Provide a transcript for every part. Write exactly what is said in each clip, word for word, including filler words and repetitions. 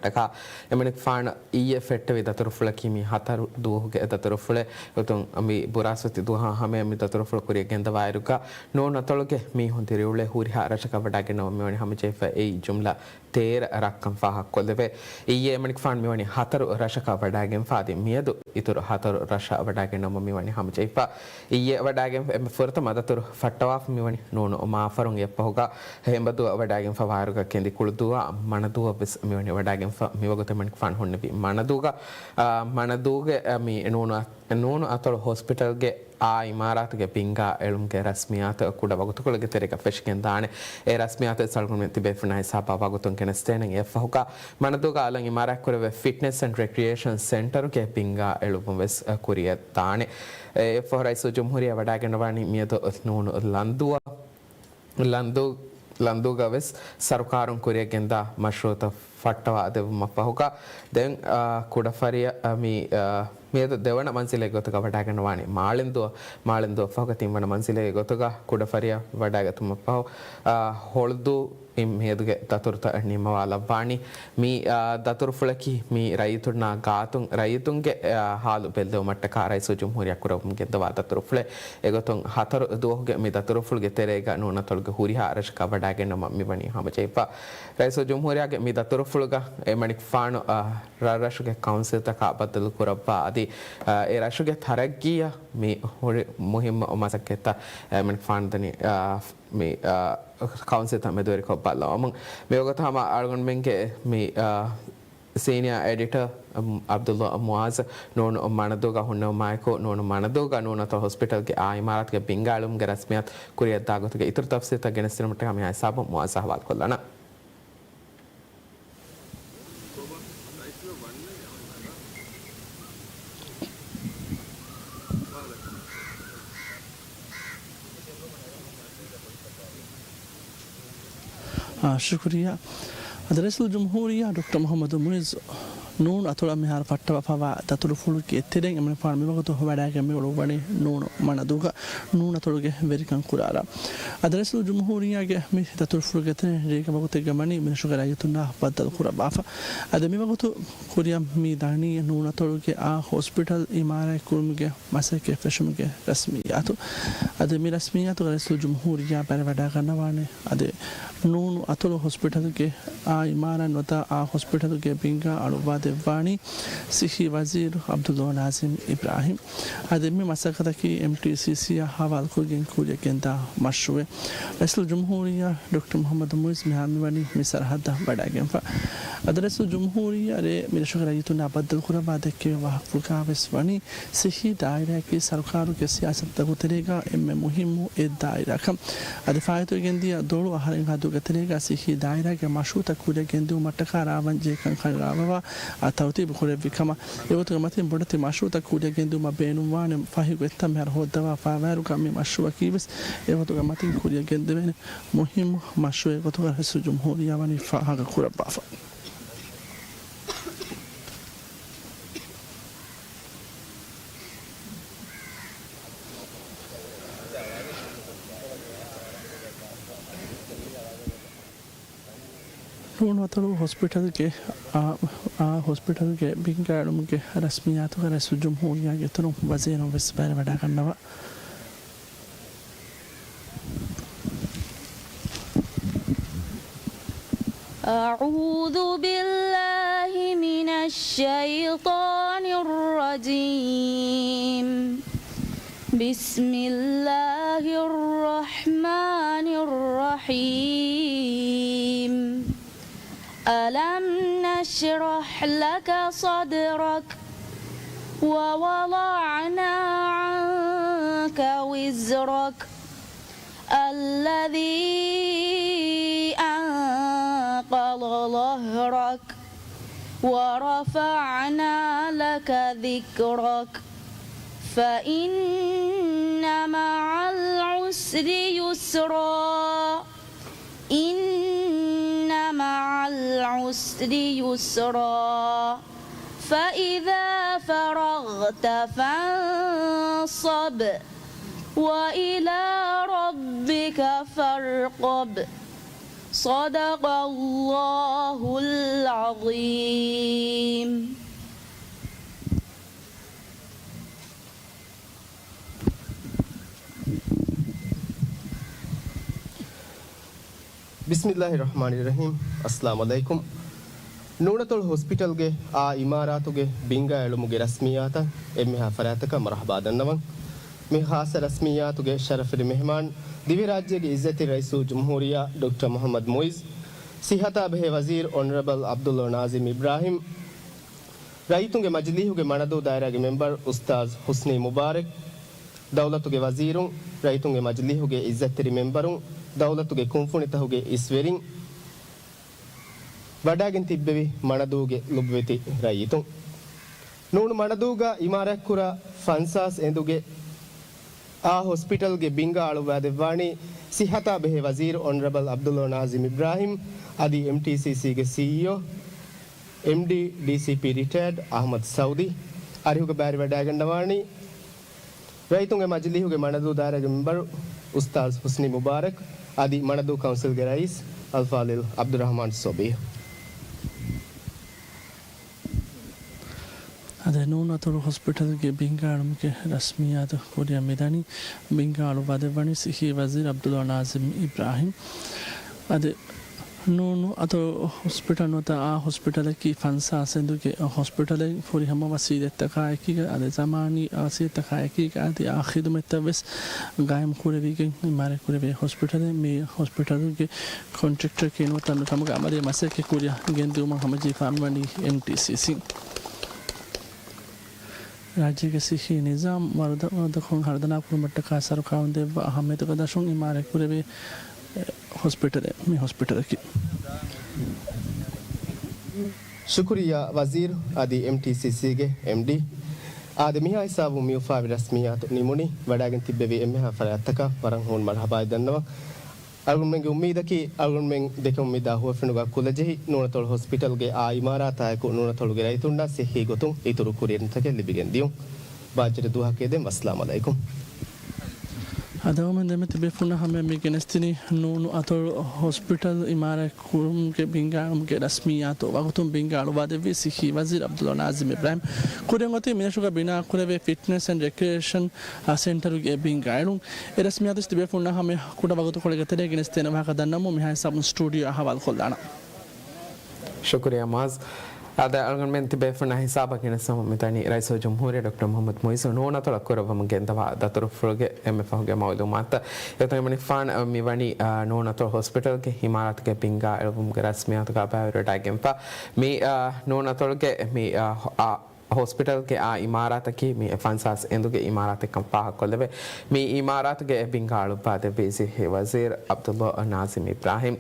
ޓަކާ. އެމަނިކުފާނު އިއްޔެ ފެއްޓެވި ދަތުރުފުޅަކީ މި ހަތަރު ދުވަހުގެ ދަތުރުފުޅެއް. އޮތުން މި ބުރާސްފަތި ދުވަހާ ހަމަޔަށް މި ދަތުރުފުޅު ކުރިއަށް ގެންދަވާއިރުގަ ނޫނު އަތޮޅުގެ މީހުން ދިރިއުޅޭ ހުރިހާ ރަށަކަށް ވަޑާގެންނަވަން މިވަނީ ހަމަޖެހިފަ އެއީ ޖުމްލަ ތޭރަ ރަށްކަން ފާހަގަކޮށްލެވޭ. އިއްޔެ އެމަނިކުފާނު މިވަނީ ހަތަރު ރަށަކަށް ވަޑާގެންފާ އަދި މިއަދު އިތުރު ހަތަރު ރަށަށް ވަޑާގެންނަވަން މިވަނީ ހަމަޖެހިފަ. އިއްޔެ ވަޑާގެން އެންމެ ފުރަތަމަ ދަތުރު ފައްޓަވާފަ މިވަނީ ނޫނު މާފަރުން. އެއަށްފަހުގަ ހެނބަދޫއަށް ވަޑާގެންފަ ވާއިރުގަ ކެނދިކުޅުދޫއާ މަނަދޫއަށް ވެސް މިވަނީ ވަޑާގެންފަ. މިވަގުތު އެމަނިކުފާނު ހުންނެވީ މަނަދޫގަ، އާ، މަނަދޫގެ، އާ، މި ނޫނު އަ-، ނޫނު އަތޮޅު ހޮސްޕިޓަލްގެ އާ އިމާރާތުގެ ބިންގާ އެޅުމުގެ ރަސްމިއްޔާތު ކުޑަ ވަގުތުކޮޅެއްގެ ތެރޭގަ ފެށިގެންދާނެ. އެ ރަސްމިއްޔާތު އަޅުގަނޑުމެން ތިބޭފުޅުންނާ ހިސާބަށް ވަގުތުން ގެނެސްދޭނެ. އެއަށްފަހުގަ މަނަދޫގަ އަލަށް އިމާރާތްކުރެވޭ ފިޓްނެސް އެންޑް ރެކްރިއޭޝަން ސެންޓަރުގެ ބިންގާ އެޅުމުން ވެސް ކުރިއަށްދާނެ. އެއަށްފަހު ރައީސުލްޖުމްހޫރިއްޔާ ވަޑާގެންނަވާނީ މިއަދު ނޫނު ލަންދޫއަށް. ލަންދޫ، ލަންދޫގަ ވެސް ސަރުކާރުން ކުރިއަށް ގެންދާ މަޝްރޫއުތައް ފައްޓަވާ ދެއްވުމަށްފަހުގަ ދެން، އާ، ކުޑަފަރިއަށް، އާ، މި، އާ، މިއަދު ދެވަނަ މަންޒިލެއް ގޮތުގަ ވަޑާގަންނަވާނީ މާޅެންދޫއަށް. މާޅެންދޫއަށްފަހުގަ ތިންވަނަ މަންޒިލެއް ގޮތުގަ ކުޑަފަރިއަށް ވަޑާގަތުމަށްފަހު، އާ، ހޮޅުދޫ އިން މިއަދުގެ ދަތުރުތައް ނިންމަވާލައްވާނީ. މި، އާ، ދަތުރުފުޅަކީ މި ރައްޔިތުންނާ ގާތުން ރައްޔިތުންގެ، އާ، ހާލު ބެއްލެވުމަށްޓަކާ ރައީސުލްޖުމްހޫރިއްޔާ ކުރައްވަމުން ގެންދަވާ ދަތުރުފުޅެއް. އެގޮތުން ހަތަރު ދުވަހުގެ މި ދަތުރުފުޅުގެ ތެރޭގަ ނޫނު އަތޮޅުގެ ހުރިހާ ރަށަކަށް ވަޑާގެންނަވަން މިވަނީ ހަމަޖެހިފަ. ރައީސުލްޖުމްހޫރިއްޔާގެ މި ދަތުރުފުޅުގަ އެމަނިކުފާނު، އާ، ރަށްރަށުގެ ކައުންސިލްތަކާ ބައްދަލު ކުރައްވާ އަދި، އާ، އެ ރަށުގެ ތަރައްގީއަށް މި ހުރި މުހިއްމު މަސައްކަތްތައް އެމަނިކުފާނު ދަނީ، އާ، މި، އާ، ކައުންސިލްތައް މެދުވެރިކޮށް ބައްލަވަމުން. މިވަގުތު ހަމަ އަޅުގަނޑުމެންގެ މި، އާ، ސީނިއާ އެޑިޓަރ، އަމް، ޢަބްދުﷲ މުޢާޒް ނޫނު މަނަދޫގަ ހުންނެވުމާއެކު، ނޫނު މަނަދޫގަ ނޫނު އަތޮޅު ހޮސްޕިޓަލްގެ އާ އިމާރާތުގެ ބިންގާ އެޅުމުގެ ރަސްމިއްޔާތު ކުރިއަށްދާ ގޮތުގެ އިތުރު ތަފްސީލްތައް ގެނެސްދިނުމަށްޓަކާ މިހާ ހިސާބުން މުޢާޒް އަހުވާލުކޮށްލާނަން. އާ، ޝުކުރިއްޔާ. އަދި ރައީސުލްޖުމްހޫރިއްޔާ ޑޮކްޓަރ މުޙައްމަދު މުޢިއްޒު ނޫނު އަތޮޅަށް މިހާރު ފައްޓަވާފަވާ ދަތުރުފުޅުގެ ތެރެއިން އެމަނިކުފާނު މިވަގުތު ވަޑާގެން މިއުޅުއްވަނީ ނޫނު މަނަދޫގަ ނޫނު އަތޮޅުގެ ވެރިކަން ކުރާރާ. އަދި ރައީސުލްޖުމްހޫރިއްޔާގެ މި ދަތުރުފުޅުގެ ތެރެއިން ރޭގެ ވަގުތެއްގަ ވަނީ މިރަށުގެ ރައްޔިތުންނާ ބައްދަލު ކުރައްވާފަ. އަދި މިވަގުތު ކުރިއަށް މި ދާނީ ނޫނު އަތޮޅުގެ އާ ހޮސްޕިޓަލް އިމާރާތްކުރުމުގެ މަސައްކަތް ފެށުމުގެ ރަސްމިއްޔާތު. އަދި މި ރަސްމިއްޔާތުގަ ރައީސުލްޖުމްހޫރިއްޔާ ބައިވެރިވަޑާގަންނަވާނެ. އަދި ނޫނު އަތޮޅު ހޮސްޕިޓަލްގެ އާ އިމާރާތް ނުވަތަ އާ ހޮސްޕިޓަލްގެ ބިންގާ އަޅުއްވާ ދެއްވާނީ ސިއްހީ ވަޒީރު ޢަބްދުﷲ ނާޒިމް އިބްރާހިމް. އަދި މި މަސައްކަތަކީ އެމްޓީސީސީއާ ހަވާލުކޮށްގެން ކުރިއަށް ގެންދާ މަޝްރޫއެއް. ރައީސުލްޖުމްހޫރިއްޔާ ޑޮކްޓަރ މުޙައްމަދު މުޢިއްޒު މިހާރު މިވަނީ މި ސަރަހައްދަށް ވަޑާގެންފަ. އަދި ރައީސުލްޖުމްހޫރިއްޔާ ރޭ މިރަށުގެ ރައްޔިތުންނާ ބައްދަލުކުރައްވާ ދެއްކެވި ވާހަކަފުޅުގަ ވެސް ވަނީ، ސިއްހީ ދާއިރާއަކީ ސަރުކާރުގެ ސިޔާސަތުތަކުގެ ތެރޭގަ އެންމެ މުހިއްމު އެއް ދާއިރާއަކަށް. އަދި ފާއިތުވެގެންދިޔަ ދޮޅު އަހަރެއް ހައްދުގެ ތެރޭގަ ސިއްހީ ދާއިރާގެ މަޝްރޫއުތައް ކުރިއަށް ގެންދިއުމަށްޓަކާ ރާވަންޖެހޭ ކަންކަން ރާވަވާ އަށް ތަރުތީބު ކުރެއްވި ކަމަށް. އެގޮތުގެ މަތިން ބޮޑެތި މަޝްރޫއުތައް ކުރިއަށް ގެންދިއުމަށް ބޭނުންވާނެ ފަހި ގޮތްތައް މިހާރު ހޯއްދަވާފާވާއިރުގަ މި މަޝްރޫއަކީ ވެސް އެގޮތުގެ މަތިން ކުރިއަށް ގެންދެވޭނެ މުހިއްމު މަޝްރޫއެއް ގޮތުގަ ރައީސުލްޖުމްހޫރިއްޔާ ވަނީ ފާހަގަ ކުރައްވާފަ. ނޫނު އަތޮޅު ހޮސްޕިޓަލްގެ، އާ، އާ، ހޮސްޕިޓަލްގެ ބިންގާ އެޅުމުގެ ރަސްމިއްޔާތުގަ ރައީސުލްޖުމްހޫރިއްޔާގެ އިތުރުން ވަޒީރުން ވެސް ބައިވެރިވަޑާގަންނަވާ. أعوذ بالله من الشيطان الرجيم. بسم الله الرحمن الرحيم. ألم نشرح لك صدرك ووضعنا عنك وزرك الذي أنقض ظهرك ورفعنا لك ذكرك فإن مع العسر يسرا إن مع العسر يسرا فإذا فرغت فانصب وإلى ربك فارغب صدق الله العظيم. ބިސްމިއްލާހި ރަޙްމާނި ރަޙީމް. އައްސަލާމު ޢަލައިކުމް. ނޫނަތޮޅު ހޮސްޕިޓަލްގެ އާ އިމާރާތުގެ ބިންގާ އެޅުމުގެ ރަސްމިއްޔާތަށް އެންމެހާ ފަރާތްތަކަށް މަރުޙަބާ ދަންނަވަން. މި ޚާއްޞަ ރަސްމިއްޔާތުގެ ޝަރަފުވެރި މެހެމާން، ދިވެހިރާއްޖޭގެ އިއްޒަތްތެރި ރައީސުލްޖުމްހޫރިއްޔާ ޑޮކްޓަރ މުޙައްމަދު މުޢިއްޒު، ޞިއްޙަތާ ބެހޭ ވަޒީރު އޮނަރަބަލް ޢަބްދުﷲ ނާޒިމް އިބްރާހިމް، ރައްޔިތުންގެ މަޖިލީހުގެ މަނަދޫ ދާއިރާގެ މެމްބަރު އުސްތާޛު ޙުސްނީ މުބާރަކް، ދައުލަތުގެ ވަޒީރުން، ރައްޔިތުންގެ މަޖިލީހުގެ އިއްޒަތްތެރި މެމްބަރުން، ދައުލަތުގެ ކުންފުނިތަކުގެ އިސްވެރިން، ވަޑައިގެން ތިއްބެވި މަނަދޫގެ ލޮބުވެތި ރައްޔިތުން. ނޫނު މަނަދޫގަ އިމާރާތްކުރާ ފަންސާސް އެނދުގެ އާ ހޮސްޕިޓަލްގެ ބިންގާ އަޅުއްވާދެއްވާނީ ޞިއްޙަތާ ބެހޭ ވަޒީރު އޮނަރަބަލް ޢަބްދުﷲ ނާޒިމް އިބްރާހިމް އަދި އެމްޓީސީސީގެ ސީއީއޯ، އެމްޑީ، ޑީސީޕީ ރިޓަޔަރޑް އަޙްމަދު ސައުދީ. އަރިހުގަ ބައިވެރިވަޑައިގަންނަވާނީ ރައްޔިތުންގެ މަޖިލީހުގެ މަނަދޫ ދާއިރާގެ މެމްބަރު އުސްތާޛު ޙުސްނީ މުބާރަކް އަދި މަނަދޫ ކައުންސިލްގެ ރައީސް އަލްފާޟިލް ޢަބްދުއްރަޙްމާން ޞޮބީޙް. އަދި ނޫނަތޮޅު ހޮސްޕިޓަލްގެ ބިންގާ އަޅުމުގެ ރަސްމިއްޔާތު ކުރިއަށް މިދަނީ، ބިންގާ އަޅުއްވާދެއްވަނީ ޞިއްޙީ ވަޒީރު ޢަބްދުﷲ ނާޒިމް އިބްރާހިމް. އަދި ނޫނު އަތޮޅު ހޮސްޕިޓަލް ނުވަތަ އާ ހޮސްޕިޓަލަކީ ފަންސާސް އެނދުގެ ހޮސްޕިޓަލެއް، ފުރިހަމަ ވަސީލަތްތަކާއެކީގަ، އަދި ޒަމާނީ ވަސީލަތްތަކާއެކީގަ، އަދި އާ ޚިދުމަތްތައް ވެސް ގާއިމް ކުރެވިގެން އިމާރާތް ކުރެވޭ ހޮސްޕިޓަލެއް. މި ހޮސްޕިޓަލްގެ ކޮންޓްރެކްޓަރަކީ ނުވަތަ މި ކަމުގެ އަމަލީ މަސައްކަތް ކުރިއަށް ގެންދިއުމަށް ހަމަޖެހިފާ މިވަނީ އެމްޓީސީސީ. ރާއްޖޭގެ ޞިއްޙީ ނިޒާމް ވަރުދަ-، ވަރުދަކުން ހަރުދަނާ ކުރުމަށްޓަކާ ސަރުކާރުން ދެއްވާ އަހައްމިއްޔަތުގެ ދަށުން އިމާރާތް ކުރެވޭ ހޮސްޕިޓަލެއް، މި ހޮސްޕިޓަލަކީ. ޝުކުރިއްޔާ ވަޒީރު އަދި އެމްޓީސީސީގެ އެމްޑީ. އާދެ، މިހާ ހިސާބުން މި އުފާވި ރަސްމިއްޔާތު ނިމުނީ. ވަޑައިގެން ތިއްބެވި އެންމެހާ ފަރާތްތަކަށް ވަރަށް ހޫނު މަރުޙަބާއި ދަންނަވަން. އަޅުގަނޑުމެންގެ އުއްމީދަކީ، އަޅުގަނޑުމެން ދެކެމުން މިދާ ހުވަފެނުގަ ކުލަޖެހި ނޫނަތޮޅު ހޮސްޕިޓަލްގެ އާ އިމާރާތާއެކު ނޫނަތޮޅުގެ ރައްޔިތުންނަށް ޞިއްޙީ ގޮތުން އިތުރު ކުރިއެރުންތަކެއް ލިބިގެން ދިޔުން. ބާއްޖަވެރި ދުވަހަކަށް އެދެން. ވައްސަލާމް ޢަލައިކުމް. އަދި އަޅުގަނޑުމެން ދެމެދު ތިބޭފުޅުންނާ ހަމަޔަށް މި ގެނެސްދިނީ ނޫނު އަތޮޅު ހޮސްޕިޓަލް އިމާރާތް ކުރުމުގެ ބިންގާ އަޅުމުގެ ރަސްމިއްޔާތު ވަގުތުން ބިންގާ އަޅުއްވާދެއްވީ ޞިއްޙީ ވަޒީރު ޢަބްދުﷲ ނާޒިމް އިބްރާހިމް. ކުރިއަށް އޮތީ މިރަށުގަ ބިނާކުރެވޭ ފިޓްނަސް އެންޑް ރެކްރިއޭޝަން ސެންޓަރުގެ ބިންގާ އެޅުން. އެ ރަސްމިއްޔާތު ތިބޭފުޅުންނާ ހަމަޔަށް ކުޑަ ވަގުތުކޮޅެއްގެ ތެރޭ ގެނެސްދޭނެ ވާހަކަ ދަންނަވަމުން މިހާ ހިސާބުން ސްޓޫޑިއޯ އަހަވާލުކޮށްލާނަން. ޝުކުރިއްޔާ މުޢާޒް. އާދެ، އަޅުގަނޑުމެން ތިބޭފުޅުންނާ ހިސާބަށް ގެނެސްދެމުން މިދަނީ ރައީސުލްޖުމްހޫރިއްޔާ ޑޮކްޓަރ މުޙައްމަދު މުޢިއްޒު ނޫނަތޮޅަށް ކުރައްވަމުން ގެންދަވާ ދަތުރުފުޅުގެ އެންމެ ފަހުގެ މަޢުލޫމާތުތައް. އެތަން މި ފާން މިވަނީ، އާ، ނޫނަތޮޅު ހޮސްޕިޓަލްގެ އިމާރާތުގެ ބިންގާ އެޅުވުމުގެ ރަސްމިއްޔާތުގަ ބައިވެރިވެވަޑައިގެންފަ. މި، އާ، ނޫނަތޮޅުގެ މި، އާ، އާ، ހޮސްޕިޓަލްގެ އާ އިމާރާތަކީ މި ފަންސާސް އެނދުގެ އިމާރާތެއްކަން ފާހަގަކޮށްލެވޭ. މި އިމާރާތުގެ ބިންގާ އަޅުއްވާދެއްވީ ޞިއްޙީ ވަޒީރު ޢަބްދުﷲ ނާޒިމް އިބްރާހިމް.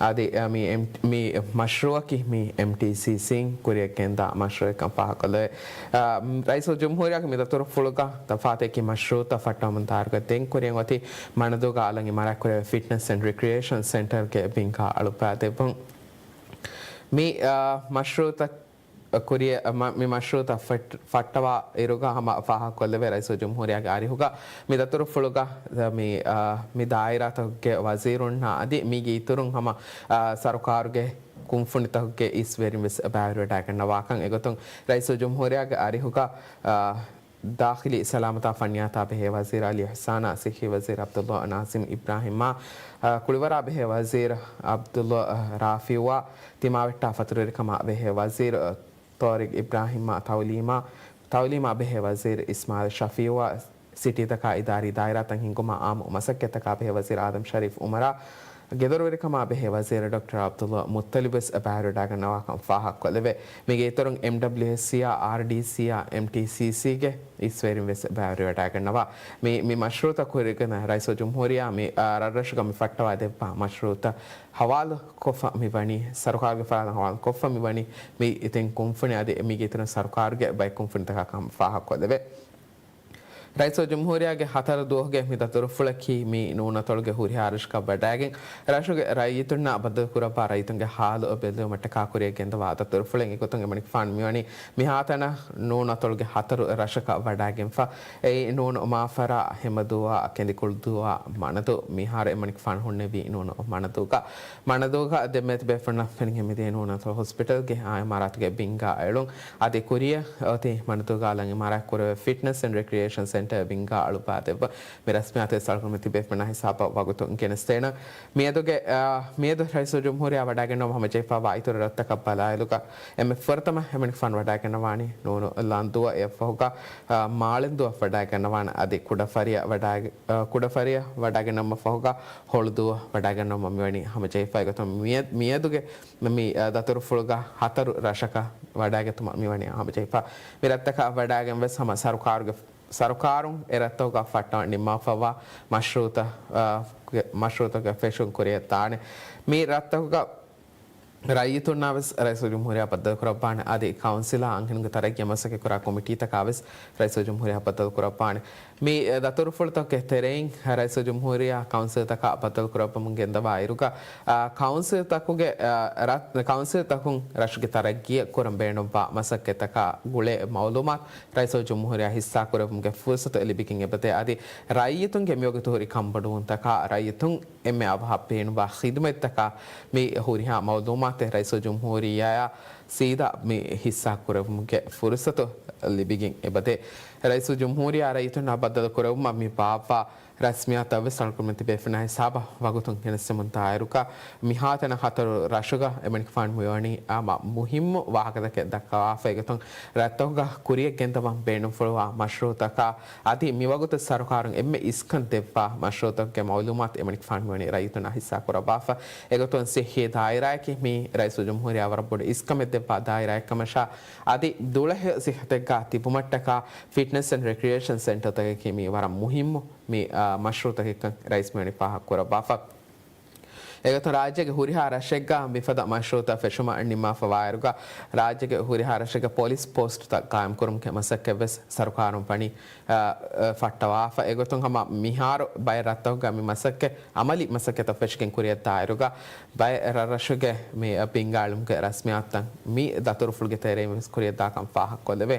އަދި، އަ، މި އެމް-، މި މަޝްރޫޢަކީ މި އެމްޓީސީސީން ކުރިއަށް ގެންދާ މަޝްރޫޢެއްކަން ފާހަގަކޮށްލެވޭ. އަ، ރައީސުލްޖުމްހޫރިއްޔާގެ މި ދަތުރުފުޅުގަ ތަފާތެއް މަޝްރޫޢުތައް ފައްޓަވަމުން ދާއިރުގަ ދެން ކުރިއަށް އޮތީ މަނަދޫގަ އަލަށް އިމާރާތްކުރެވޭ ފިޓްނަސް އެންޑް ރެކްރިއޭޝަން ސެންޓަރުގެ ބިންގާ އަޅުއްވާދެއްވުން. މި، އަ، މަޝްރޫޢުތައް ކުރިއަށް މަ-، މި މަޝްރޫޢުތައް ފައްޓަވާ އިރުގަ ހަމަ ފާހަގަކޮށްލެވޭ، ރައީސުލްޖުމްހޫރިއްޔާގެ އަރިހުގަ މި ދަތުރުފުޅުގަ މި، އާ، މި ދާއިރާތަކުގެ ވަޒީރުންނާ އަދި މީގެ އިތުރުން ހަމަ، އާ، ސަރުކާރުގެ ކުންފުނިތަކުގެ އިސްވެރިން ވެސް ބައިވެރިވެވަޑައިގަންނަވާކަން. އެގޮތުން ރައީސުލްޖުމްހޫރިއްޔާގެ އަރިހުގަ، އާ، ދާޚިލީ ސަލާމަތާ ފަންޏާތާ ބެހޭ ވަޒީރު އަލީ އިޙްސާނާ، ޞިއްޙީ ވަޒީރު ޢަބްދުﷲ ނާޒިމް އިބްރާހިމްއާ، އާ، ކުޅިވަރާ ބެހޭ ވަޒީރު ޢަބްދުﷲ ރާފިޢުއާ، ތިމާވެއްޓާ ފަތުރުވެރިކަމާ ބެހޭ ވަޒީރު ތޯރިގް އިބްރާހިމްއާ، ތަޢުލީމާ، ތަޢުލީމާ ބެހޭ ވަޒީރު އިސްމާޢީލް ޝަފީޢުއާ، ސިޓީތަކާ އިދާރީ ދާއިރާތައް ހިންގުމާ އާއްމު މަސައްކަތްތަކާ ބެހޭ ވަޒީރު އާދަމް ޝަރީފް އުމަރާ، ގެދޮރުވެރިކަމާ ބެހޭ ވަޒީރު ޑޮކްޓަރ ޢަބްދުﷲ މުއްޠަލިބް ވެސް ބައިވެރިވެވަޑައިގަންނަވާކަން ފާހަގަކޮށްލެވޭ. މީގެ އިތުރުން އެމްޑަބްލިއުއެސްސީއާ، އާރްޑީސީއާ، އެމްޓީސީސީގެ އިސްވެރިން ވެސް ބައިވެރިވެވަޑައިގަންނަވާ. މި، މި މަޝްރޫޢުތައް ކުރިއަށް ރައީސުލްޖުމްހޫރިއްޔާ މި، އާ، ރަށްރަށުގަ މި ފައްޓަވާ ދެއްވާ މަޝްރޫޢުތައް ހަވާލު ކޮށްފަ މިވަނީ، ސަރުކާރުގެ ފަރާތުން ހަވާލު ކޮށްފަ މިވަނީ، މި އެތައް ކުންފުނި އަދި މީގެ އިތުރުން ސަރުކާރުގެ ބައެއް ކުންފުނިތަކާ ކަން ފާހަގަކޮށްލެވޭ. ރައީސުލްޖުމްހޫރިއްޔާގެ ހަތަރު ދުވަހުގެ މި ދަތުރުފުޅަކީ މި ނޫނު އަތޮޅުގެ ހުރިހާ ރަށަކަށް ވަޑައިގެން، ރަށުގެ ރައްޔިތުންނާ ބައްދަލުކުރައްވާ ރައްޔިތުންގެ ހާލު ބެލުމަށްޓަކާ ކުރިއަށް ގެންދަވާ ދަތުރުފުޅެއް. އެގޮތުން އެމަނިކުފާނު މިވަނީ މިހާތަނަށް ނޫނު އަތޮޅުގެ ހަތަރު ރަށަކަށް ވަޑައިގެންފަ. އެއީ ނޫނު މާފަރާ، ހެމަދޫއާ، ކެނދިކުޅުދޫއާ، މަނަދޫ. މިހާރު އެމަނިކުފާނު ހުންނެވީ ނޫނު މަނަދޫގަ. މަނަދޫގަ ދެންމެ ތިބޭފުޅުންނަށް ފެނިގެން މިދިޔަ ނޫނު އަތޮޅު ހޮސްޕިޓަލްގެ އާ އިމާރާތުގެ ބިންގާ އެޅުން. އަދި ކުރިއަށް އޮތީ މަނަދޫގަ އަލަށް އިމާރާތް ކުރެވޭ ފިޓްނަސް އެންޑް ރެކްރިއޭޝަން ސެންޓަރ ބިންގާ އަޅުއްވާ ދެއްވަ. މި ރަސްމިއްޔާތު ސަރުކުރުމުން ތިބޭފުޅުންނާ ހިސާބަށް ވަގުތު ގެނެސްދޭނަން. މިއަދުގެ، އާ، މިއަދު ރައީސުލްޖުމްހޫރިއްޔާ ވަޑައިގެންނަވާ ހަމަޖެހިފައިވާ އިތުރު ރަށްތަކަށް ބަލާއިލުގަ އެންމެ ފުރަތަމަ އެމަނިކުފާނު ވަޑައިގެންނަވާނީ ނޫނު ލަންދޫއަށް. އެއަށްފަހުގަ، އާ، މާޅެންދޫއަށް ވަޑައިގެންނަވާނެ. އަދި ކުޑަފަރިއަށް ވަޑައި-، އާ، ކުޑަފަރިއަށް ވަޑައިގެންނަވުމަށް ފަހުގަ ހޮޅުދޫއަށް ވަޑައިގެންނަވުމަށް މިވަނީ ހަމަޖެހިފަ. އެގޮތުން މިއަ-، މިއަދުގެ މި، އާ، ދަތުރުފުޅުގަ ހަތަރު ރަށަކަށް ވަޑައިގަތުމަށް މިވަނީ ހަމަޖެހިފަ. މި ރަށްތަކަށް ވަޑައިގެން ވެސް ހަމަ ސަރުކާރުގެ ސަރުކާރުން އެ ރަށްތަކުގަ ފައްޓަވަން ނިންމާފައިވާ މަޝްރޫއުތައް، އާ، ގެ-، މަޝްރޫއުތަކުގެ ފެށުން ކުރިއަށް ދާނެ. މި ރަށްތަކުގަ ރައްޔިތުންނާ ވެސް ރައީސުލްޖުމްހޫރިއްޔާ ބައްދަލުކުރައްވާނެ. އަދި ކައުންސިލާ އަންހެނުންގެ ތަރައްގީއަށް މަސައްކަތްކުރާ ކޮމިޓީތަކާ ވެސް ރައީސުލްޖުމްހޫރިއްޔާ ބައްދަލުކުރައްވާނެ. މި ދަތުރުފުޅުތަކުގެ ތެރެއިން ރައީސުލްޖުމްހޫރިއްޔާ ކައުންސިލްތަކާ ބައްދަލުކުރައްވަމުން ގެންދަވާ އިރުގަ، އާ، ކައުންސިލްތަކުގެ، އާ، ރަށް-، ކައުންސިލްތަކުން ރަށުގެ ތަރައްގީއަށް ކުރަން ބޭނުންވާ މަސައްކަތްތަކާ ގުޅޭ މައުލޫމާތު ރައީސުލްޖުމްހޫރިއްޔާ ހިއްސާކުރެއްވުމުގެ ފުރުސަތު ލިބިގެން އެބަދޭ. އަދި ރައްޔިތުންގެ މިވަގުތު ހުރި ކަންބޮޑުވުންތަކާ، ރައްޔިތުން އެންމެ އަވަހަށް ބޭނުންވާ ޚިދުމަތްތަކާ މި ހުރިހާ މައުލޫމާތެއް ރައީސުލްޖުމްހޫރިއްޔާއާ ސީދާ މި ހިއްސާ ކުރެވުމުގެ ފުރުސަތު ލިބިގެން އެބަދޭ. ރައީސުލްޖުމްހޫރިއްޔާ ރައްޔިތުންނާ ބައްދަލު ކުރެވުމަށް މި ބާއްވާ ރަސްމިއްޔާތައް ވެސް ސަރުކުރުމެއް ތިބޭފުޅުންނާ ހިސާބަށް ވަގުތުން ގެނެސްދެމުން ދާއިރުގަ މިހާތަނަށް ހަތަރު ރަށުގަ އެމަނިކުފާނު މިވަނީ ހަމަ މުހިއްމު ވާހަކަތަކެއް ދައްކަވާފަ. އެގޮތުން ރަށްތަކުގަ ކުރިއަށް ގެންދަވަން ބޭނުންފުޅުވާ މަޝްރޫއުތަކާ އަދި މިވަގުތު ސަރުކާރުން އެންމެ އިސްކަން ދެއްވާ މަޝްރޫއުތަކުގެ މައުލޫމާތު އެމަނިކުފާނު މިވަނީ ރައްޔިތުންނާ ހިއްސާ ކުރައްވާފަ. އެގޮތުން ސިއްހީ ދާއިރާއަކީ މީ ރައީސުލްޖުމްހޫރިއްޔާ ވަރަށް ބޮޑު އިސްކަމެއް ދެއްވާ ދާއިރާއެއްކަމަށާ، އަދި ދުޅަހެޔޮ ސިއްހަތެއްގަ ތިބުމަށްޓަކާ ފިޓްނަސް އެންޑް ރެކްރިއޭޝަން ސެންޓަރތަކަކީ މީ ވަރަށް މުހިއްމު މި، އާ، މަޝްރޫއުތަކެއްކަން ރައީސް މިވަނީ ފާހަގަކުރައްވާފަ. އެގޮތުން ރާއްޖޭގެ ހުރިހާ ރަށެއްގަ މިފަދަ މަޝްރޫއުތައް ފެށުމަށް ނިންމާފަވާއިރުގަ، ރާއްޖޭގެ ހުރިހާ ރަށެއްގަ ޕޮލިސް ޕޯސްޓުތައް ގާއިމްކުރުމުގެ މަސައްކަތްވެސް ސަރުކާރުން ވަނީ، އާ، އާ، ފައްޓަވާފަ. އެގޮތުން ހަމަ މިހާރު ބައެއް ރަށްތަކުގަ މި މަސައްކަތް އަމަލީ މަސައްކަތަށް ފެށިގެން ކުރިއަށްދާއިރުގަ، ބައެއް ރަށްރަށުގެ މި ބިންގާ އެޅުމުގެ ރަސްމިއްޔާތުތައް މި ދަތުރުފުޅުގެ ތެރެއިން ވެސް ކުރިއަށްދާކަން ފާހަގަކޮށްލެވޭ.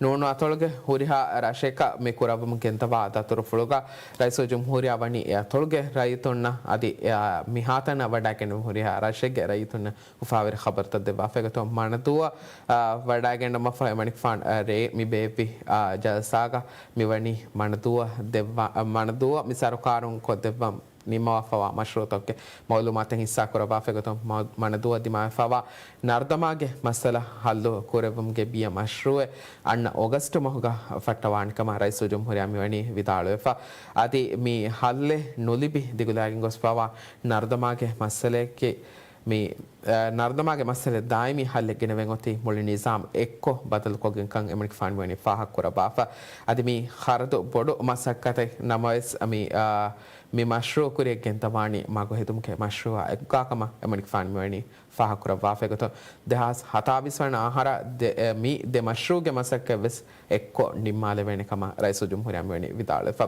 ނޫނު އަތޮޅުގެ ހުރިހާ ރަށެއްގަ މި ކުރައްވަމުން ގެންދަވާ ދަތުރުފުޅުގަ ރައީސުލްޖުމްހޫރިއްޔާ ވަނީ އެ އަތޮޅުގެ ރައްޔިތުންނަށް އަދި، އާ، މިހާތަނަށް ވަޑައިގެންނެވި ހުރިހާ ރަށެއްގެ ރައްޔިތުންނަށް އުފާވެރި ޚަބަރުތައް ދެއްވާފަ. އެގޮތުން މަނަދޫއަށް، އާ، ވަޑައިގެންނަވުމަށްފަހު އެމަނިކުފާނު، އާ، ރޭ މި ބޭއްވި، އާ، ޖަލްސާގަ މިވަނީ މަނަދޫއަށް ދެއްވާ، އާ، މަނަދޫއަށް މި ސަރުކާރުން ކޮށްދެއްވަން ނިންމަވާފަވާ މަޝްރޫއުތަކުގެ މައުލޫމާތެއް ހިއްސާކުރައްވާފަ. އެގޮތުން މަ-، މަނަދޫއަށް ދިމާވެފަވާ ނަރުދަމާގެ މައްސަލަ ހައްލު ކުރެއްވުމުގެ ބިޔަ މަޝްރޫއެއް އަންނަ އޮގަސްޓު މަހުގަ ފައްޓަވާނެ ކަމަށް ރައީސުލްޖުމްހޫރިއްޔާ މިވަނީ ވިދާޅުވެފަ. އަދި މި ހައްލެއް ނުލިބި ދިގުލާގެން ގޮސްފަވާ ނަރުދަމާގެ މައްސަލައަކީ މި، އަ، ނަރުދަމާގެ މައްސަލަ ދާއިމީ ހައްލެއް ގެނެވެން އޮތީ މުޅި ނިޒާމް އެއްކޮށް ބަދަލުކޮށްގެންކަން އެމަނިކުފާނު މިވަނީ ފާހަގަކުރައްވާފަ. އަދި މި ޚަރަދު ބޮޑު މަސައްކަތެއް ނަމަވެސް، މި، އަ، މި މަޝްރޫއު ކުރިއަށް ގެންދަވާނީ މަގު ހެދުމުގެ މަޝްރޫއާ އެއްގާކަމަށް އެމަނިކުފާނު މިވަނީ ފާހަގަކުރައްވާފަ. އެގޮތުން ދެހާސް ހަތާވީސް ވަނަ އަހަރަށް ދެ-، އެ، މި ދެ މަޝްރޫއުގެ މަސައްކަތް ވެސް އެއްކޮށް ނިންމާލެވޭނެ ކަމަށް ރައީސުލްޖުމްހޫރިއްޔާ މިވަނީ ވިދާޅުވެފަ.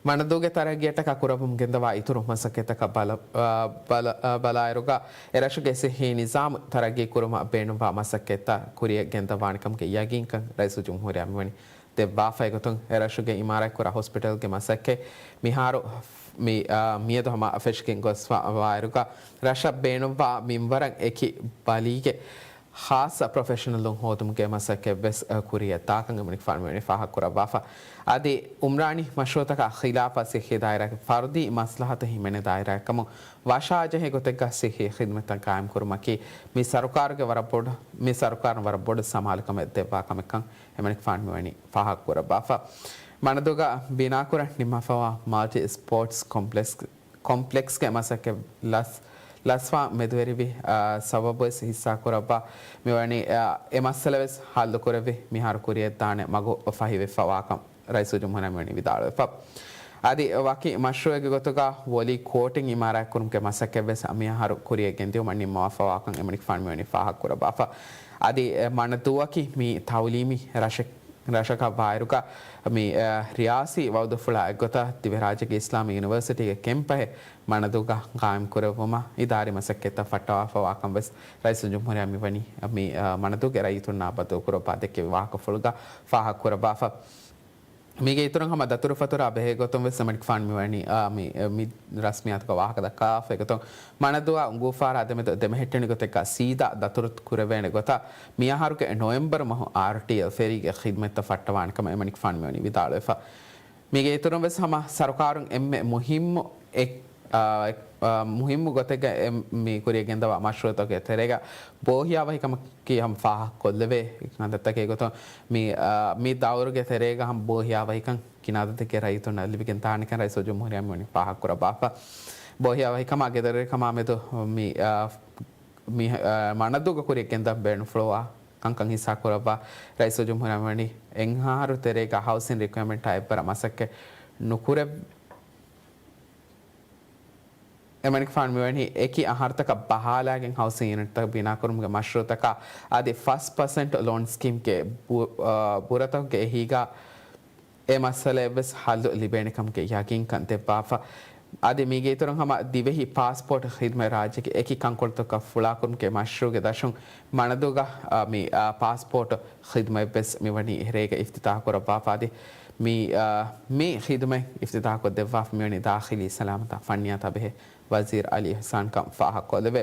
މަނަދޫގެ ތަރައްގީއަށްޓަކާ ކުރައްވަމުން ގެންދަވާ އިތުރު މަސައްކަތްތަކަށް ބަލަ-، އާ، ބަލަ-، އާ، ބަލާއިރުގަ، އެރަށުގެ ސިއްހީ ނިޒާމު ތަރައްގީ ކުރުމަށް ބޭނުންވާ މަސައްކަތްތައް ކުރިއަށް ގެންދަވާނެ ކަމުގެ ޔަގީންކަން ރައީސުލްޖުމްހޫރިއްޔާ މިވަނީ ދެއްވާފަ. އެގޮތުން އެރަށުގެ އިމާރާތްކުރާ ހޮސްޕިޓަލްގެ މަސައްކަތް މިހާރު މި، އާ، މިއަދު ހަމަ ފެށިގެން ގޮސްފަ ވާއިރުގަ، ރަށަށް ބޭނުންވާ މިންވަރަށް އެކި ބަލީގެ ޚާއްޞަ ޕްރޮފެޝަނަލުން ހޯދުމުގެ މަސައްކަތް ވެސް، އަ، ކުރިއަށް ދާކަން އެމަނިކުފާނު މިވަނީ ފާހަގަކުރައްވާފަ. އަދި އުމްރާނީ މަޝްރޫއުތަކާ ޚިލާފަށް ސިއްހީ ދާއިރާގެ ފަރުދީ މަސްލަހަތު ހިމެނޭ ދާއިރާއެއްކަމުން ވަށާޖެހޭ ގޮތެއްގަ ސިއްހީ ޚިދުމަތްތައް ގާއިމްކުރުމަކީ މި ސަރުކާރުގެ ވަރަށް ބޮޑު، މި ސަރުކާރުން ވަރަށް ބޮޑު ސަމާލުކަމެއް ދެއްވާ ކަމެއްކަން އެމަނިކުފާނު މިވަނީ ފާހަގަކުރައްވާފަ. މަނަދޫގަ ބިނާކުރަން ނިންމާފަވާ މަލްޓި ސްޕޯޓްސް ކޮމްޕްލެކްސް ކޮމްޕްލެކްސްގެ މަސައްކަތް ލަސް-، ލަސްވާން މެދުވެރިވި، އާ، ސަބަބުވެސް ހިއްސާކުރައްވާ މިވަނީ، އާ، އެ މައްސަލަވެސް ހައްލުކުރެވި މިހާރު ކުރިއަށްދާނެ މަގު ފަހިވެފަވާކަން ރައީސުލްޖުމްހޫރިއްޔާ މިވަނީ ވިދާޅުވެފަ. އަދި ވަކި މަޝްރޫއެއްގެ ގޮތުގަ ވޮލީ ކޯޓެއް އިމާރާތްކުރުމުގެ މަސައްކަތްވެސް މިއަހަރު ކުރިއަށް ގެންދިއުމަށް ނިންމަވާފަވާކަން އެމަނިކުފާނު މިވަނީ ފާހަގަކުރައްވާފަ. އަދި މަނަދޫއަކީ މީ ތައުލީމީ ރަށެއް ރަށަކަށް ވާއިރުގަ މި، އަ، ރިޔާސީ ވައުދުފުޅާ އެއްގޮތަށް ދިވެހިރާއްޖޭގެ އިސްލާމީ ޔުނިވަރސިޓީގެ ކެމްޕަހެއް މަނަދޫގަ ގާއިމް ކުރެއްވުމަށް އިދާރީ މަސައްކަތްތައް ފައްޓަވާފަ ވާކަން ވެސް ރައީސުލްޖުމްހޫރިއްޔާ މިވަނީ މި، އަ، މަނަދޫގެ ރައްޔިތުންނާ ބައްދަލުކުރައްވާ ދެއްކެވި ވާހަކަފުޅުގަ ފާހަގަކުރައްވާފަ. މީގެ އިތުރުން ހަމަ ދަތުރުފަތުރާ ބެހޭ ގޮތުން ވެސް އެމަނިކުފާނު މިވަނީ، އާ، މި، މި ރަސްމިއްޔާތުގަ ވާހަކަ ދައްކާފަ އެގޮތުން މަނަދޫއާ އުނގޫފާރާ ދެމެދު ދެމެހެއްޓެނި ގޮތެއްގަ ސީދާ ދަތުރު ކުރެވޭނެ ގޮތަށް މިއަހަރުގެ ނޮވެމްބަރު މަހު އާރްޓީއެލް ފެރީގެ ޚިދުމަތްތައް ފައްޓަވާނެ ކަމަށް އެމަނިކުފާނު މިވަނީ ވިދާޅުވެފަ. މީގެ އިތުރުން ވެސް ހަމަ ސަރުކާރުން އެންމެ މުހިއްމު އެއް، އާ، އެއް، އާ، މުހިއްމު ގޮތެއްގަ އެ، މި ކުރިޔަށް ގެންދަވާ މަޝްރޫއުތަކުގެ ތެރޭގަ ބޯހިޔާވަހިކަމަކީ ހަމަ ފާހަގަކޮށްލެވޭ ކަންތައްތަކެއް ގޮތުން މި، އާ، މި ދައުރުގެ ތެރޭގަ ހަމަ ބޯހިޔާވަހިކަން ކިނާދަތެއްގެ ރައްޔިތުންނަށް ލިބިގެން ދާނެކަން ރައީސުލްޖުމްހޫރިއްޔާ މިވަނީ ފާހަގަކުރައްވާފަ. ބޯހިޔާވަހިކަމާ ގެދޮރުވެރިކަމާމެދު މި، އާ، މި، އާ، މަނަދޫގަ ކުރިޔަށް ގެންދަން ބޭނުންފުޅުވާ ކަންކަން ހިއްސާކުރައްވާ ރައީސުލްޖުމްހޫރިއްޔާ މިވަނީ އެއް އަހަރު ތެރޭގަ ހައުސިން ރިކުއަރމަންޓާ އެއްވަރަށް މަސައްކަތް ނުކުރެ އެމަނިކުފާނު މިވަނީ އެކި އަހަރުތަކަށް ބަހާލާގެން ހައުސިން ޔުނިޓްތައް ބިނާކުރުމުގެ މަޝްރޫއުތަކާ އަދި ފަސް ޕަސެންޓް ލޯން ސްކީމްގެ ބު-، އާ، ބުރަތަކުގެ އެހީގަ އެ މައްސަލައެއްވެސް ހައްލު ލިބޭނެކަމުގެ ޔަގީންކަން ދެއްވާފަ. އަދި މީގެ އިތުރުން ހަމަ ދިވެހި ޕާސްޕޯޓް ޚިދުމަތް ރާއްޖޭގެ އެކި ކަންކޮޅުތަކަށް ފުޅާކުރުމުގެ މަޝްރޫއުގެ ދަށުން މަނަދޫގަ، އާ، މި، އާ، ޕާސްޕޯޓް ޚިދުމަތްވެސް މިވަނީ އެހެރޭގަ އިފްތިތާޙު ކުރައްވާފަ. އަދި މި، އާ، މި ޚިދުމަތް އިފްތިތާޙުކޮށްދެއްވާފަ މިވަނީ ދާޚިލީ ސަލާމަތާ ފަންނިޔާތާ ބެހޭ ވަޒީރު އަލީ އިޙްސާން ކަން ފާހަގަކޮށްލެވޭ.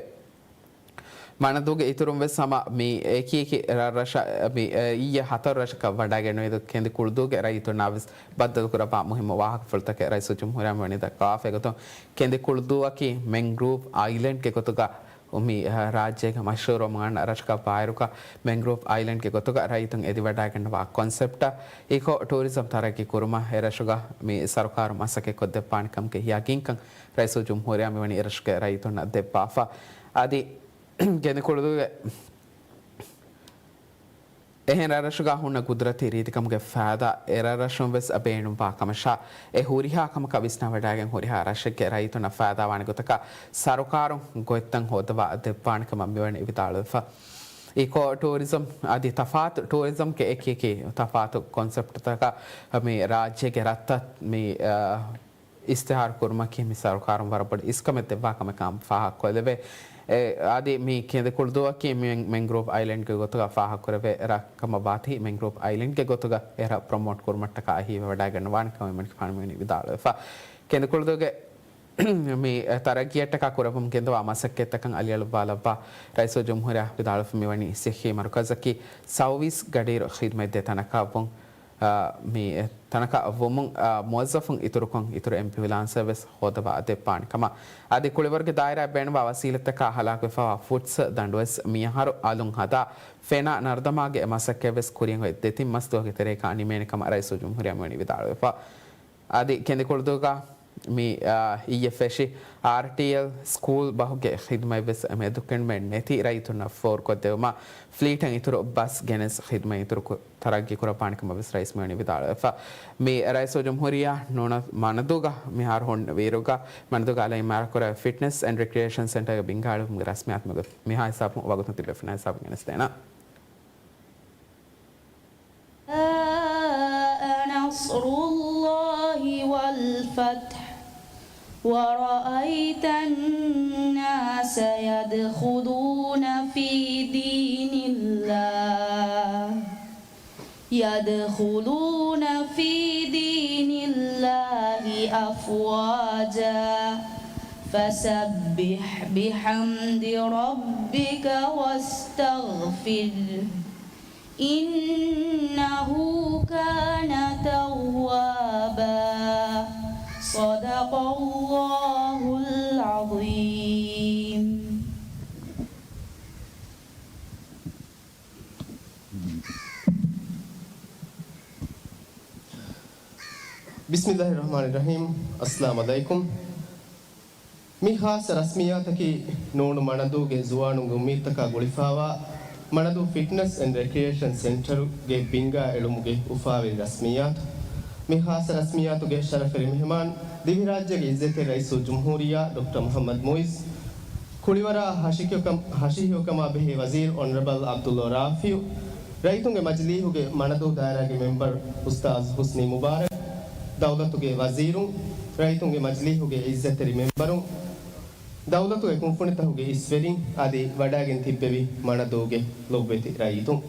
މަނަދޫގެ އިތުރުން ވެސް ހަމަ މި އެކި އެކި ރަށްރަށަށް މި، އެ، އިއްޔެ ހަތަރު ރަށަކަށް ވަޑައިގެންނެވި ކެނދި ކުޅުދޫގެ ރައްޔިތުންނާ ވެސް ބައްދަލުކުރައްވާ މުހިއްމު ވާހަކަފުޅުތަކެއް ރައީސުލްޖުމްހޫރިއްޔާ މިވަނީ ދައްކާފަ. އެގޮތުން ކެނދި ކުޅުދޫއަކީ މެންގްރޫވް އައިލެންޑްގެ ގޮތުގަ މި، އަ، ރާއްޖޭގެ މަޝްހޫރުވަމުން އަންނަ ރަށަކަށް ވާއިރުގަ މެންގްރޫވް އައިލެންޑްގެ ގޮތުގަ ރައްޔިތުން އެދިވަޑައިގަންނަވާ ކޮންސެޕްޓަށް އިކޯ ޓޫރިޒަމް ތަރައްގީ ކުރުމަށް އެރަށުގަ މި ސަރުކާރު މަސައްކަތް ކޮށްދެއްވާނެ ކަމުގެ ޔަގީންކަން ރައީސުލްޖުމްހޫރިއްޔާ މިވަނީ އެރަށުގެ ރައްޔިތުންނަށް ދެއްވާފަ. އަދި ކެނދި ކުޅުދޫގެ އެހެން ރަށްރަށުގަ ހުންނަ ގުދުރަތީ ރީތިކަމުގެ ފައިދާ އެރަށްރަށުން ވެސް ބޭނުންވާ ކަމަށާ، އެ ހުރިހާ ކަމަކަށް ވިސްނާވަޑައިގެން ހުރިހާ ރަށެއްގެ ރައްޔިތުންނަށް ފައިދާވާނެ ގޮތަކަށް ސަރުކާރުން ގޮތްތައް ހޯދަވާ ދެއްވާނެ ކަމަށް މިވަނީ ވިދާޅުވެފަ. އިކޯ ޓޫރިޒަމް އަދި ތަފާތު ޓޫރިޒަމްގެ އެކި އެކި ތަފާތު ކޮންސެޕްޓްތަކަށް މި ރާއްޖޭގެ ރަށްތައް މި، އަ، އިސްތިހާރު ކުރުމަކީ މި ސަރުކާރުން ވަރަށް ބޮޑު އިސްކަމެއް ދެއްވާ ކަމެއް ކަމަށް ފާހަގަކޮށްލެވޭ. އެ، އަދި މި ކެނދި ކުޅުދޫއަކީ މި މެންގްރޫވް އައިލެންޑްގެ ގޮތުގަ ފާހަގަކުރެވޭ ރަށް ކަމަށް ވާތީ، މެންގްރޫވް އައިލެންޑްގެ ގޮތުގަ އެ ރަށް ޕްރޮމޯޓް ކުރުމަށްޓަކާ އެހީވެވަޑައިގަންނަވާނެ ކަމަށް އެމަނިކުފާނު މިވަނީ ވިދާޅުވެފަ. ކެނދި ކުޅުދޫގެ މި ތަރައްގީއަށްޓަކާ ކުރެވުމުން ގެންދަވާ މަސައްކަތްތަކަށް އަލިއަޅުއްވާލައްވާ ރައީސުލްޖުމްހޫރިއްޔާ ވިދާޅުވެފަ މިވަނީ ޞިއްޙީ މަރުކަޒަކީ ސައުވީސް ގަޑިއިރު ޚިދުމަތްދޭ ތަނަކަށްވުން، އާ، މި ތަނަކަށް ވުމުން، އާ، މުވައްޒަފުން އިތުރުކޮށް، އިތުރު އެމްޕިއުލާންސެއް ވެސް ހޯދަވާ ދެއްވާނެ ކަމަށް. އަދި ކުޅިވަރުގެ ދާއިރާއަށް ބޭނުންވާ ވަސީލަތްތަކާ ހަލާކުވެފަވާ ފުޓްސަލް ދަނޑު ވެސް މިއަހަރު އަލުން ހަދާ، ފެނާ ނަރުދަމާގެ މަސައްކަތް ވެސް ކުރިއަށް އޮތް ދެތިން މަސް ދުވަހުގެ ތެރޭގަ ނިމޭނެ ކަމަށް ރައީސުލްޖުމްހޫރިއްޔާ މިވަނީ ވިދާޅުވެފަ. އަދި ކެނދި ކުޅުދޫގަ މި، އާ، އިއްޔެ ފެށި އާރްޓީއެލް ސްކޫލް ބަހުގެ ޚިދުމަތް ވެސް މެދުކެނޑުމެއް ނެތި ރައްޔިތުންނަށް ފޯރުކޮށްދެވުމަށް ފްލީޓަށް އިތުރު ބަސް ގެނެސް ޚިދުމަތް އިތުރު ކު-، ތަރައްގީ ކުރައްވާނެ ކަމަށް ވެސް ރައީސް މިވަނީ ވިދާޅުވެފަ. މި ރައީސުލްޖުމްހޫރިއްޔާ ނޫނަ މަނަދޫގަ މިހާރު ހުންނަ ވީއިރުގަ މަނަދޫގަ އަލަށް އިމާރާތްކުރެވޭ ފިޓްނަސް އެންޑް ރެކްރިއޭޝަން ސެންޓަރގެ ބިންގާ އެޅުމުގެ ރަސްމިއްޔާތު މެދު މިހާ ހިސާބުން ވަގުތުން ތިބޭ ފިނައިސް ހިސާބުން ގެނެސްދޭނަން. جاء نصر الله والفتح ورأيت الناس يدخلون في دين الله، يدخلون في دين الله أفواجا، فسبح بحمد ربك واستغفره، إنه كان توابا. صدق الله العظيم. بسم الله الرحمن الرحيم. السلام عليكم. މި ޚާއްޞަ ރަސްމިއްޔާތަކީ ނޫނު މަނަދޫގެ ޒުވާނުންގެ އުއްމީދުތަކާ ގުޅިފައިވާ މަނަދޫ ފިޓްނަސް އެންޑް ރެކްރިއޭޝަން ސެންޓަރުގެ ބިންގާ އެޅުމުގެ އުފާވެރި ރަސްމިއްޔާތު. މި ޚާއްޞަ ރަސްމިއްޔާތުގެ ޝަރަފުވެރި މެހެމާން ދިވެހިރާއްޖޭގެ އިއްޒަތްތެރި ރައީސުލްޖުމްހޫރިއްޔާ ޑޮކްޓަރ މުޙައްމަދު މުޢިއްޒު، ކުޅިވަރާ ހަށިކޮށް-، ހަށިހިފިކަމާ ބެހޭ ވަޒީރު އޮނަރަބަލް ޢަބްދުﷲ ރާފިޢު، ރައްޔިތުންގެ މަޖިލީހުގެ މަނަދޫ ދާއިރާގެ މެމްބަރު އުސްތާޛު ޙުސްނީ މުބާރަކް، ދައުލަތުގެ ވަޒީރުން، ރައްޔިތުންގެ މަޖިލީހުގެ ޢިއްޒަތްތެރި މެމްބަރުން، ދައުލަތުގެ ކުންފުނިތަކުގެ އިސްވެރިން އަދި ވަޑައިގެން ތިއްބެވި މަނަދޫގެ ލޮބުވެތި ރައްޔިތުން.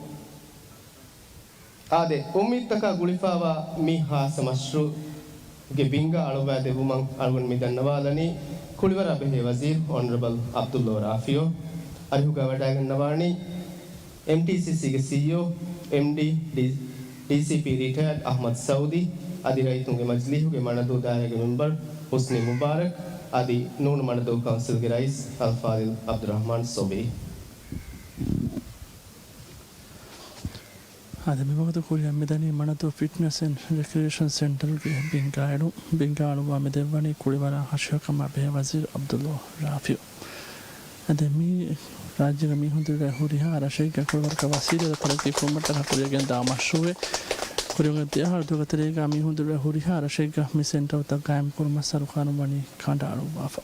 އާދެ، އުއްމީދުތަކާ ގުޅިފައިވާ މި ޚާއްޞަ މަޝްރޫޢުގެ ބިންގާ އަޅުއްވައިދެއްވުމަށް އަޅުގަނޑު މި ދަންނަވާލަނީ ކުޅިވަރާ ބެހޭ ވަޒީރު އޮނަރަބަލް ޢަބްދުﷲ ރާފިޢު. އަރިހުގަ ވަޑައިގަންނަވާނީ އެމްޓީސީސީގެ ސީއީއޯ، އެމްޑީ، ޑީސީޕީ ރިޓަޔާޑް އަޙްމަދު ސަޢޫދީ، އަދި ރައްޔިތުންގެ މަޖިލީހުގެ މަނަދޫ ދާއިރާގެ މެމްބަރު ޙުސްނީ މުބާރަކް، އަދި ނޫނު މަނަދޫ ކައުންސިލްގެ ރައީސް އަލްފާޟިލް ޢަބްދުއްރަޙްމާން ޞޮބީ. އާދެ، މިވަގުތު ކުރިއަށް މިދަނީ މަނަދޫ ފިޓްނަސް އެންޑް ރެކްރިއޭޝަން ސެންޓަރުގެ ބިންގާ އެޅުން. ބިންގާ އަޅުއްވާ މި ދެއްވަނީ ކުޅިވަރާ ހަށިހަކަމާ ބެހޭ ވަޒީރު ޢަބްދުﷲ ރާފިޢު. އަދި މި ރާއްޖޭގެ މީހުން ދުރުވެ ހުރިހާ ރަށެއްގަ ކުޅިވަރަކަށް ވަސީލަތް ތަރައްގީ ކުރުމަށްޓަކާ ކުރިއަށް ގެންދާ މަޝްރޫޢެއް. ކުރިއަށް ދެއަހަރު ދުވަހުގެ ތެރޭގަ މީހުން ދުރުވެ ހުރިހާ ރަށެއްގަ މި ސެންޓަރުތައް ގާއިމް ކުރުމަށް ސަރުކާރުން ވަނީ ކަނޑައަޅުއްވާފަ.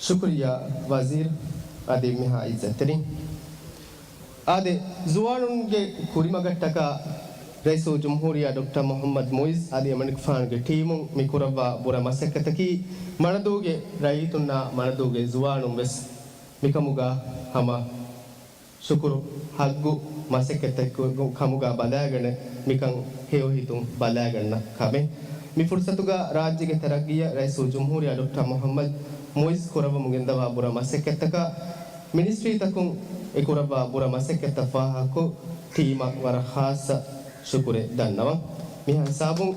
ޝުކުރިއްޔާ ވަޒީރު އަދި މިހާ ޢިއްޒަތްތެރިން. އާދެ، ޒުވާނުންގެ ކުރިމަގަށްޓަކާ ރައީސުލްޖުމްހޫރިއްޔާ ޑޮކްޓަރ މުޙައްމަދު މުޢިއްޒު އަދި އެމަނިކުފާނުގެ ޓީމުން މި ކުރައްވާ ބުރަ މަސައްކަތަކީ މަނަދޫގެ ރައްޔިތުންނާ މަނަދޫގެ ޒުވާނުން ވެސް މިކަމުގަ ހަމަ ޝުކުރު ހައްގު މަސައްކަތްތަކެއް ކަމުގަ ބަލާގަނެ މިކަން ހެޔޮ ހިތުން ބަލާގަންނަ ކަމެއް. މި ފުރުސަތުގަ ރާއްޖޭގެ ތަރައްގީއަށް ރައީސުލްޖުމްހޫރިއްޔާ ޑޮކްޓަރ މުޙައްމަދު މުޢިއްޒު ކުރައްވަމުން ގެންދަވާ ބުރަ މަސައްކަތްތަކަށް މިނިސްޓްރީތަކުން އެ ކުރައްވާ ބުރަ މަސައްކަތްތައް ފާހަގަކޮށް ޓީމަށް ވަރަށް ޚާއްޞަ ޝުކުރެއް ދަންނަވަން. މިހާ ހިސާބުން،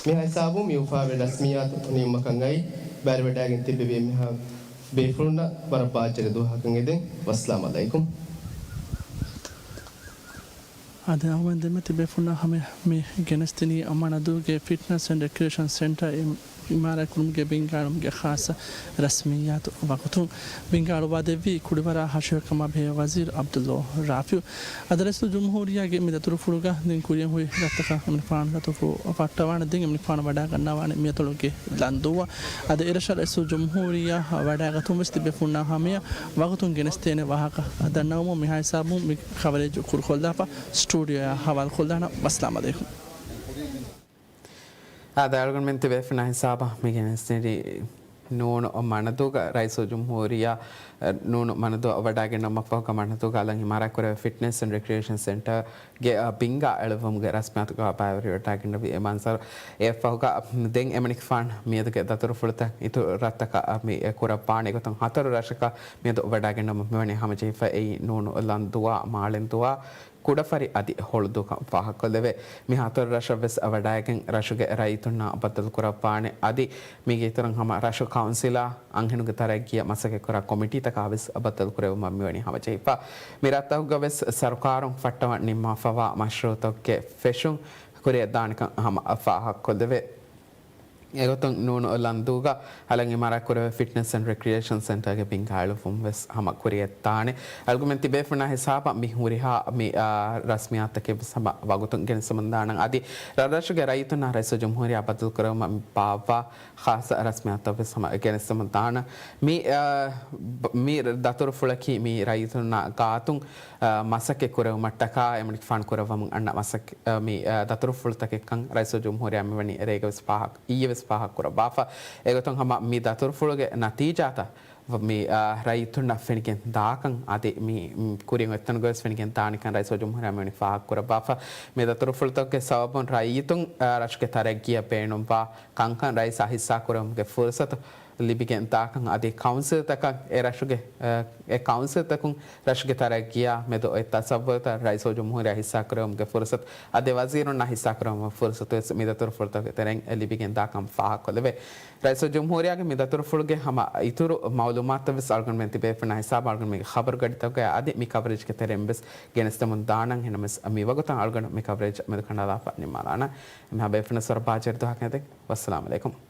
މިހާ ހިސާބުން މި އުފާވެރި ރަސްމިއްޔާތު ނިމުމަކަށް އައި ބައިވެވަޑައިގެން ތިއްބެވި އެންމެހާ ބޭފުޅުންނަށް ވަރަށް ބާއްޖަވެރި ދުވަހަކަށް އެދެން. ވައްސަލާމް ޢަލައިކުމް. އާދެ، އަޅުގަނޑު ދެމެތި ބޭފުޅުންނާ ހަމަ މި ގެނެސްދިނީ މަނަދޫގެ ފިޓްނަސް އެންޑް ރެކްރިއޭޝަން ސެންޓަރ އިމާރާތް ކުރުމުގެ ބިންގާ އެޅުމުގެ ޚާއްޞަ ރަސްމިއްޔާތު ވަގުތުން. ބިންގާ އަޅުއްވާދެއްވީ ކުޅިވަރާ ހަށިހަކަމާ ބެހޭ ވަޒީރު ޢަބްދުﷲ ރާފިޢު. އަދި ރައީސުލްޖުމްހޫރިއްޔާގެ މި ދަތުރުފުޅުގަ ދެން ކުރިއަށް ހުރި ރަށްތަކަށް އެމަނިކުފާނު ދަތުރުފުޅު ފައްޓަވާނެ. ދެން އެމަނިކުފާނު ވަޑައިގަންނަވާނެ މިއަތޮޅުގެ ލަންދޫއަށް. އަދި އެރަށަށް ރައީސުލްޖުމްހޫރިއްޔާ ވަޑައިގަތުން ވެސް ތިބޭފުޅުންނާ ހަމަޔަށް ވަގުތުން ގެނެސްދޭނެ ވާހަކަ ދަންނަވަމުން މިހާ ހިސާބުން މި ކަވަރޭޖު ކުރުކޮށްލާފަ. ސްޓޫޑިއޯއާ ހަވާލުކޮށްލާނަން. ވައްސަލާމް ޢަލައިކުމް. އާދެ، އަޅުގަނޑުމެން ތިބޭފުޅުންނާ ހިސާބަށް މި ގެނެސްދިނީ ނޫނު މަނަދޫގަ ރައީސުލްޖުމްހޫރިއްޔާ، ނޫނު މަނަދޫ ވަޑައިގެންނެވުމަށްފަހުގަ މަނަދޫގަ އަލަށް އިމާރާތްކުރެވޭ ފިޓްނަސް އެންޑް ރެކްރިއޭޝަން ސެންޓަރގެ، އަ، ބިންގާ އެޅުއްވުމުގެ ރަސްމިއްޔާތުގަ ބައިވެރިވެވަޑައިގެންނެވި އެ މަންޒަރު. އެއަށްފަހުގަ ދެން އެމަނިކުފާނު މިއަދުގެ ދަތުރުފުޅުތައް އިތުރު ރަށްތަކަށް މި ކުރައްވާނެ. އެގޮތުން ހަތަރު ރަށަކަށް މިއަދު ވަޑައިގެންނެވުމަށް މިވަނީ ހަމަޖެހިފަ. އެއީ ނޫނު ލަންދުއާ، މާޅެންދުއާ، ކުޑަފަރި އަދި ހޮޅުދޫކަން ފާހަގަކޮށްލެވޭ. މި ހަތަރު ރަށަށް ވެސް ވަޑައިގެން ރަށުގެ ރައްޔިތުންނާ ބައްދަލުކުރައްވާނެ. އަދި މީގެ އިތުރަށް ހަމަ ރަށު ކައުންސިލާ އަންހެނުންގެ ތަރައްގީއަށް މަސައްކަތްކުރާ ކޮމިޓީތަކާ ވެސް ބައްދަލުކުރެއްވުމަށް މިވަނީ ހަމަޖެހިފަ. މި ރަށްތަކުގަ ވެސް ސަރުކާރުން ފައްޓަވަން ނިންމާފަވާ މަޝްރޫޢުތަކުގެ ފެށުން ކުރިއަށްދާނެކަން ހަމަ ފާހަގަކޮށްލެވޭ. އެގޮތުން ނޫނު ލަންދޫގަ އަލަށް އިމާރާތްކުރެވޭ ފިޓްނަސް އެންޑް ރެކްރިއޭޝަން ސެންޓަރގެ ބިންގާ އެޅުއްވުން ވެސް ހަމަ ކުރިއަށްދާނެ. އަޅުގަނޑުމެން ތިބޭފުޅުންނާ ހިސާބަށް މި ހުރިހާ މި، އާ، ރަސްމިއްޔާތުތަކެއް ވެސް ހަމަ ވަގުތުން ގެނެސްދެމުން ދާނަން. އަދި ރަށްރަށުގެ ރައްޔިތުންނާ ރައީސުލްޖުމްހޫރިއްޔާ ބައްދަލުކުރެވުމަށް ބާއްވާ ޚާއްޞަ ރަސްމިއްޔާތުތައް ވެސް ހަމަ ގެނެސްދެމުން ދާނަން. މި، އާ، ބ-، މި ދަތުރުފުޅަކީ މި ރައްޔިތުންނާ ގާތުން، އާ، މަސައްކަތް ކުރެވުމަށްޓަކާ އެމަނިކުފާނު ކުރައްވަމުން އަންނަ މަސައްކަތް، އާ، މި، އާ، ދަތުރުފުޅުތަކެއްކަން ރައީސުލްޖުމްހޫރިއްޔާ މިވަނީ ރޭގަ ވެސް ފާހަގަ، އިއްޔެ ވެސް ފާހަގަ ކުރައްވާފަ. އެގޮތުން ހަމަ މި ދަތުރުފުޅުގެ ނަތީޖާތައް ވ-، މި، އާ، ރައްޔިތުންނަށް ފެނިގެން ދާކަން އަދި މި، މި ކުރިން އޮތްތަނުގަވެސް ފެނިގެން ދާނެކަން ރައީސުލްޖުމްހޫރިއްޔާ މިވަނީ ފާހަގަ ކުރައްވާފަ. މި ދަތުރުފުޅުތަކުގެ ސަބަބުން ރައްޔިތުން، އާ، ރަށުގެ ތަރައްގީއަށް ބޭނުންވާ ކަންކަން ރައީސާ ހިއްސާކުރެވުމުގެ ފުރުސަތު ލިބިގެން ދާކަން އަދި ކައުންސިލްތަކަށް އެ ރަށުގެ، އެ ކައުންސިލްތަކުން ރަށުގެ ތަރައްގީއާ މެދު އޮތް ތަސައްވަރުތައް ރައީސުލްޖުމްހޫރިއްޔާ ހިއްސާކުރެވުމުގެ ފުރުސަތު އަދި ވަޒީރުންނާ ހިއްސާކުރެވުމުގެ ފުރުސަތު ވެސް މި ދަތުރުފުޅުތަކުގެ ތެރެއިން ލިބިގެން ދާކަން ފާހަގަކޮށްލެވޭ. ރައީސުލްޖުމްހޫރިއްޔާގެ މި ދަތުރުފުޅުގެ ހަމަ އިތުރު މައުލޫމާތުތައް ވެސް އަޅުގަނޑުމެން ތިބޭފުޅުންނާ ހިސާބަށް އަޅުގަނޑުމެންގެ ޚަބަރުގަޑިތަކުގައި އަދި މި ކަވަރޭޖްގެ ތެރެއިން ވެސް ގެނެސްދެމުން ދާނަން. އެހެންނަމަވެސް މިވަގުތަށް އަޅުގަނޑު މި ކަވަރޭޖް މެދުކަނޑާލާފަ ނިންމާލާނަން. އެންމެހާ ބޭފުޅުންނަށް ވަރަށް ބާއްޖަވެރި ދުވަހަކަށް އެދެން. ވައްސަލާމް ޢަލައިކުމް.